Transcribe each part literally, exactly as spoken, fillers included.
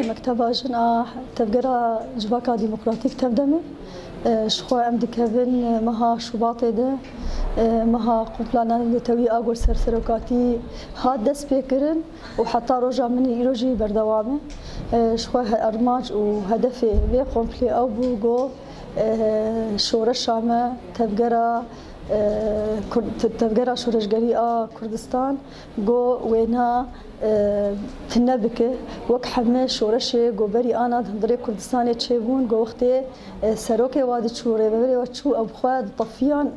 Mekteba Jin a Tevgera Civaka Demokratîk, TEV-DEMê, e, ji xwe em dikevin meha Şubatê de, e, meha kompla netewî a ku li ser serokatî hat destpêkirin û heta roja min îro jî berdewam e. E, ji xwe he-, armanc û hedefê vê komplê ew bû ku, e, şoreşa me, tevgera, e, Kur-, te-, tevgera şoreşgerî a Kurdistan, ku wêna, e, tune bike, wek heme şoreşê ku berî ana di hundirê Kurdistanê çêbûn, ku wextê, e, serokê wa diçû, rêvebirê wa çû, ew bi xwe ditefiyan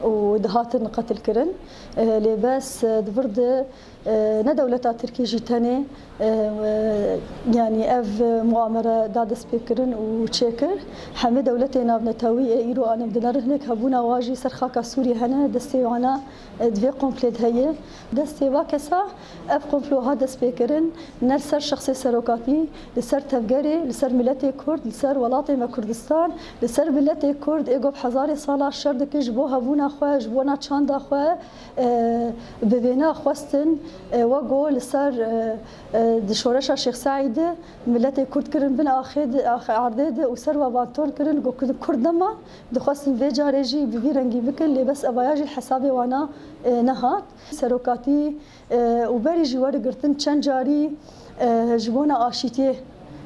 û dihatin qetilkirin. E, lê bes, e, di vir de, e, ne dewleta Tirkî jî tenê, e, e, yanî ev muamere da destpêkirin û çêkir. Hemê dewletê navnetewî ê îro anim dinerin, hinek hebûna wa jî ser xaka Sûriyê hene, destê wana, e, di vê komplê de heye. Destê va kesa ev komplo hat destpêkirin, ne li ser şexsê serokatî, li ser tevgerê, li ser miletê Kurd, li ser welatê me Kurdistan, li ser miletê Kurd ê ku bi hezarê sala şer dike ji bo hebûna xwe, ji bona çanda xwe, e, bi vêna xwestin, e, wek ku li ser, e, e, di şoreşa Şêx Seîd de miletê Kurd kirin bin axê de, axê erdê de û ser we banton kirin, ku Kurd, Kurd nema, dixwestin vê carê jî bi vî rengî bikin, lê bes evaya jî li hesabê wana, e, nehat. Serokatî, e, û berî jî werigirtin çend carî, e, ji bona aşîtiyê,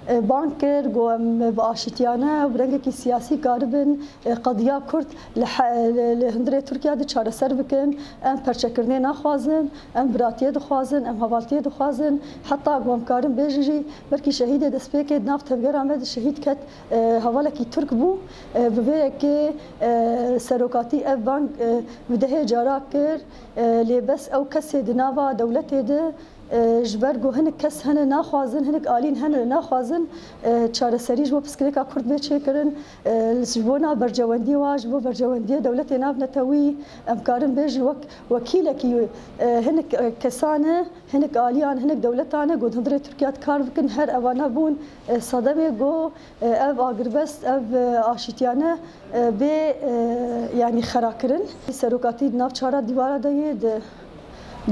e, bang kir, got, em bi aşîtiyane û bi rengekî siyasî karibin, e, qediya Kurd li he-, li, li hundirê Tirkiya de çareser bikin. Em perçekirinê naxwazin, em biratiyê dixwazin, em hevaltiyê dixwazin. Heta ku em karin bêjin jî, belkî şehîdê destpêkê di nav tevgera me de şehîd ket, e, hevalekî Tirk bû. E, bi vê yekê, e, serokatî ev bang, e, bi dehê cara kir. E, lê bes ew kesê di nava dewletê de, e, ji ber ku hinek kes hene naxwazin, hinek alîn hene naxwazin, e, çareserî ji bo pirsgirêka Kurd bê çêkirin. E, ji bona berjewendiyê wa, ji bo berjewendiyê dewletê navnetewî, em karin bêjin wek wekîlekî, e, hinek, e, kesan e, hinek aliyan, hinek dewletan e, ku di hundirê Tirkiya dikar bikin, her evane bûn, e, sedemê ku, e, ev agirbest, ev, e, aşîtiyane, e, bê, e, yanî xera kirin. Serokatî di nav çara dîwara de yê, di,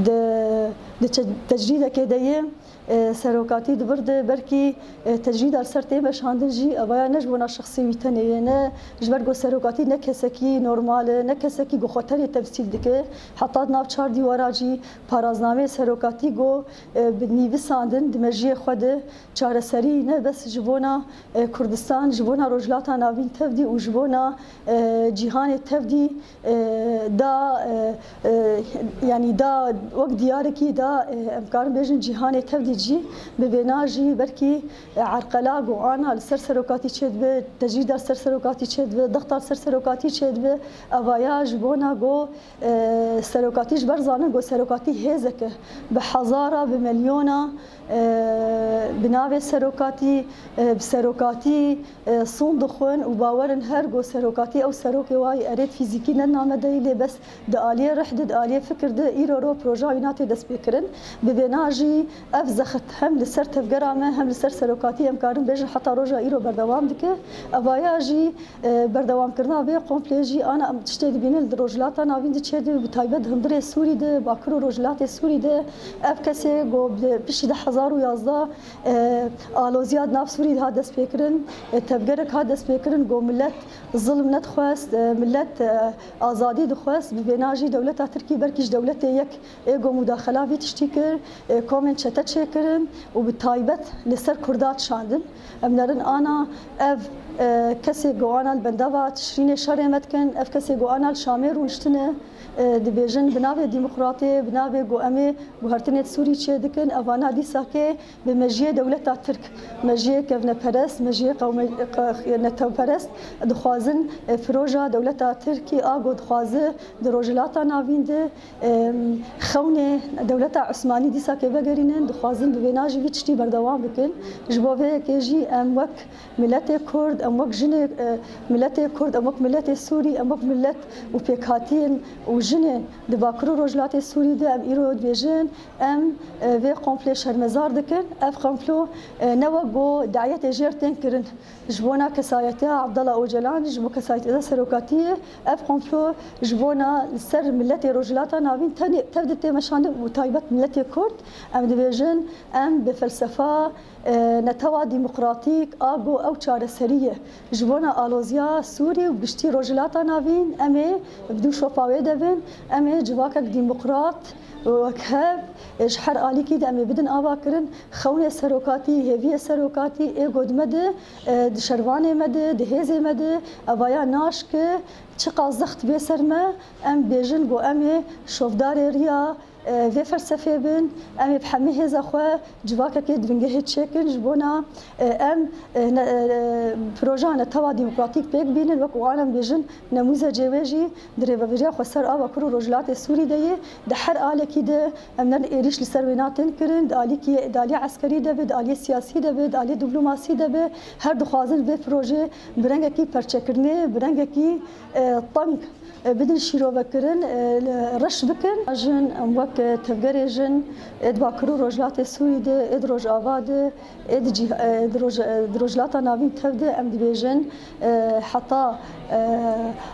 di, di çe-, tecrîdekê de yê. E, serokatî di vir de belkî, e, tecrîda li ser tê meşandin jî, evaya ne ji bona şexsê wî tenê ye, ne ji ber ku serokatî ne kesekî normal e, ne kesekî ku xwe tenê temsîl dike. Heta di nav çar dîwara jî paraznameyê serokatî ku, e, bi nivîsandin di mejiyê xwe de çareserî ne bes ji bona, e, Kurdistan, ji bona Rojhilata Navîn tevdî û ji bona, e, cîhanê tevdî, e, da, e, e, yanî da wek diyarekî da, e, em karin bêjin cîhanê tevdî jî bi vêna jî belkî, e, erqela ku ana li ser serokatî çêdibe, tecrîda li ser serokatî çêdibe, dexta li ser serokatî çêdibe, evaya ji bona ku, e, serokatî ji ber zanin ku serokatî hêzek e, bi hezara, bi milyona, e, bi navê serokatî, e, bi serokatî, e, sûn dixwin û bawer in her ku serokatî ew serokê wa yî erêd fîzîkî ne namedeyî lê bes di aliyê rih de, di aliyê fikir de îro ro proja wî nate destpêkirin. Bi vêna jî ev zext hem li ser tevgera me, hem li ser serokatî em karin bêjin heta roja îro berdewam dike. Evaya jî, e, berdewamkirina vê komplê jî ana em tiştê dibînin li Rojhilata Navîn de çêdibe, bi taybet di hundirê Sûrî de, Bakur û Rojhilatê Sûrî de ev kesê ku bi piştî du hezar û yazdeh, e, aloziya di nav Sûrî de hat destpêkirin, e, tevgerek hat destpêkirin ku milet zilm nedixwest, e, milet, e, azadî dixwest. Bi vêna jî dewleta Tirkî belkî ji dewletê yek ê ku mudaxela vî tiştî kir, e, komên çete çêkirin û bi taybet li ser Kurda dişandin. Em nerin ana ev, e, kesê ku ana li bendava tişrînê şerê me dikin, ev kesê ku ana li Şamê rûniştine, e, dibêjin bi navê demokratê, bi navê ku em ê guhertinê di Sûrî çê dikin, evana dîsakê bi mejiyê dewleta Tirk, mejiyê kevneperest, mejiyê qewme-, qe-, netewperest dixwazin, e, firoja dewleta Tirkî a ku dixwaze di Rojhilata Navîn de, e, xewnê dewleta Osmanî dîsakê vegerînin, dixwazin bi vêna jî vî tiştî berdewam bikin. Ji bo vê yekê jî em wek miletê Kurd, em wek jinê, e, miletê Kurd, em wek miletê Sûrî, em wek milet û pêkhatiyên û Jinê di Bakur û Rojhilatê Sûrî de em îro dibêjin, em, e, vê komplê şermezar dikin. Ev komplo, e, ne wek ku dawetê jê re tên kirin. Ji bona kesayetiya Abdullah Ocalan, ji bo kesayetiya serokatiyê, ev komplo ji bona li ser miletê Rojhilata Navîn tenê tev de tê meşandin û taybet miletê Kurd. Em dibêjin, em bi felsefa, e, netewa demokratîk a ku ew çareserî ye. Ji bona aloziya Sûrî û giştî Rojhilata Navîn, em ê bi dû şopa wê de bin, em ê civakek demokrat û wekhev, e, ji her alîkî de em ê bidin ava kirin. Xewnê serokatî, hêviyê serokatî ê ku di me de, e, di şervanê me de, di hêzê me de, evaya naşke, çiqas zext bê ser me, em bêjin ku em ê şovdarê riya, e, vê felsefê bin, em ê bi hemî hêza xwe civakekê di bingehê çêkin, ji bona, e, em, e, ne, e, proja netewa demokratîk pêk bînin, wek wan em bêjin, nemûzecê wê jî di rêvebiriya xweser a Bakur û Rojhilatê Sûrî de ye. Di her alekî de em ne êrîş li ser wê natin kirin, di alîkî, di alî eskerî de be, di alî siyasî de be, di alî diplomasî de be, her dixwazin vê projê bi rengekî perçekirinê, bi rengekî, e, teng, e, bidin şîrovekirin, e, li reş bikin. Jin, em wek, e, tevgerê jin, ê di Bakur û Rojhilatê Sûrî de, ê di Rojava de, ê di cih-, e, di Roj-, e, di Rojhilata Navîn tev de em dibêjin, e, heta, e,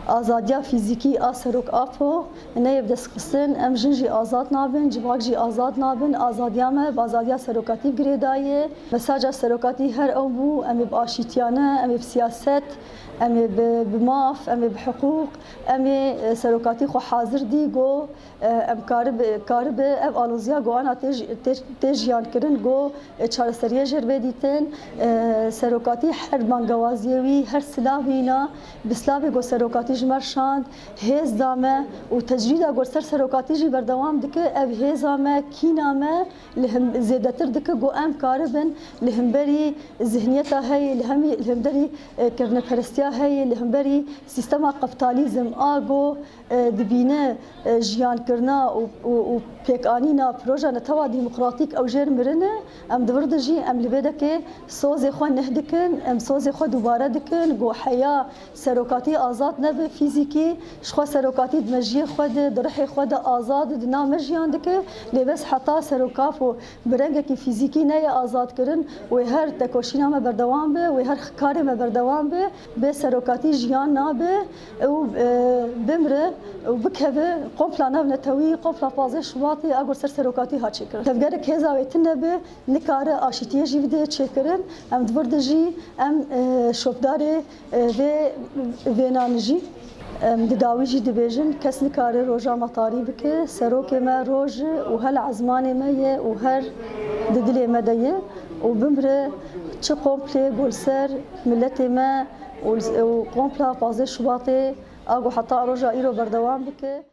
azadiya fîzîkî a Serok Apo neyê bi dest xistin, em jin jî azad nabin, civak jî azad nabin. Azadiya me bi azadiya serokatî bi girêdayî ye. Mesaja serokatî her ew bû, em ê bi aşîtiyane, em ê bi siyaset, em ê bi, bi maf, em ê bi hiqûq, em ê, e, serokatî xwe hazir dî, go, e, em karibe, karibe ev aloziya go ana tê ji-, tê, tê jiyan kirin, go, e, çareseriyê jêr bê dîtin. E, serokatî her bangewaziyê wî, her silavî na, bi silavê go serokatî ji me re şand, hêz da me û tecrîda go ser serokatî jî berdewam dike. Ev hêza me, kîna me li him-, zêdetir dike, go em karibin li hemberî zihniyeta heyê, li hemî, li hemberî, e, kevneperestiya heyê, li hemberî sîstema kapîtalîzm a go, e, dibîne, e, jiyankirina û, û, û pêkanîna proja netewa demokratîk ew jêr mirine. Em di vir de jî em li vê dekê sozê xwe neh dikin, em sozê xwe dubare dikin, go heya serokatî azad nebe fîzîkî, ji xwe serokatî di mejiyê xwe de, di rihê xwe de azad e, di nav me jiyan dike. Lê bes heta Serok Apo bi rengekî fîzîkî neyê azad kirin, wê her tekoşîna me berdewam be, wê her karê me berdewam be, bê serokatî jiyan nabe û, e, bimre û bikeve kompla navnetewî, kompla pazdeh Şubatê a go ser serokatî hat çêkirin. Tevgerek hêza wê tune be, nikare aşîtiyê jî bide çêkirin. Em di vir de jî em, e, şopdarê, e, vê vênan jî. Em di dawî jî dibêjin, kes nikare roja me tarî bike. Serokê me roj e û hel ezmanê me ye û her di dilê me de ye û bimre çi komplê go li ser miletê me û, û kompla pazdeh Şubatê a go heta roja îro berdewam bike.